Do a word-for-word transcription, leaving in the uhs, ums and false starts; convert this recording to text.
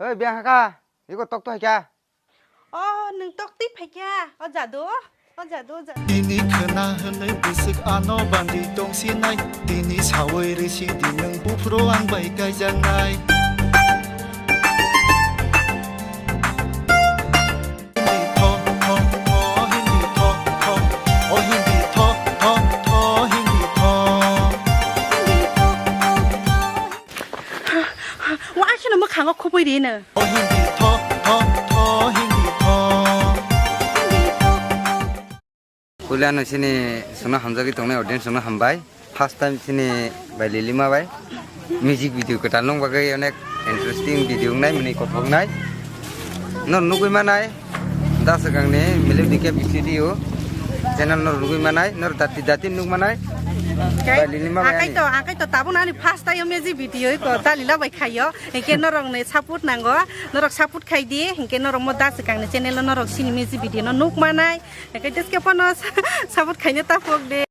Oi, biyang haka, iko tok to haika. Oh, nwng tok twi phaikha. O jadu, o jadu, o jadu. Tini khwna hwnwi bwswk ano bandi tongsinai, tini sawi rwsidi nwng buphuru ang bai kaijaknai. Hindi tho, tho, tho, hindi tho, tho, o hindi tho, tho, tho, hindi tho. Wa akheno mwkhango khubui rino. Puila no chini sungno hamjagwi tongnai audience sungno hambai. First time chini bai Lilima bai music video kwtal nung bagwi onek interesting video wngnai, mwnwi kothok wngnai. No nugwi manai. Da swkangni Melody K B Studio channel norok nugwi manai, norok dati dati nuk manai. Ba Lilima bai ani. Akai to, akai to tabuk ani first time music video ko Dalila bai khayo. Hingke norok ni support nango, norok support khai di, hingke norok mo da swkangni channel o norok sini music video no nuk manai. Hingke deske pono support khaina tapok de.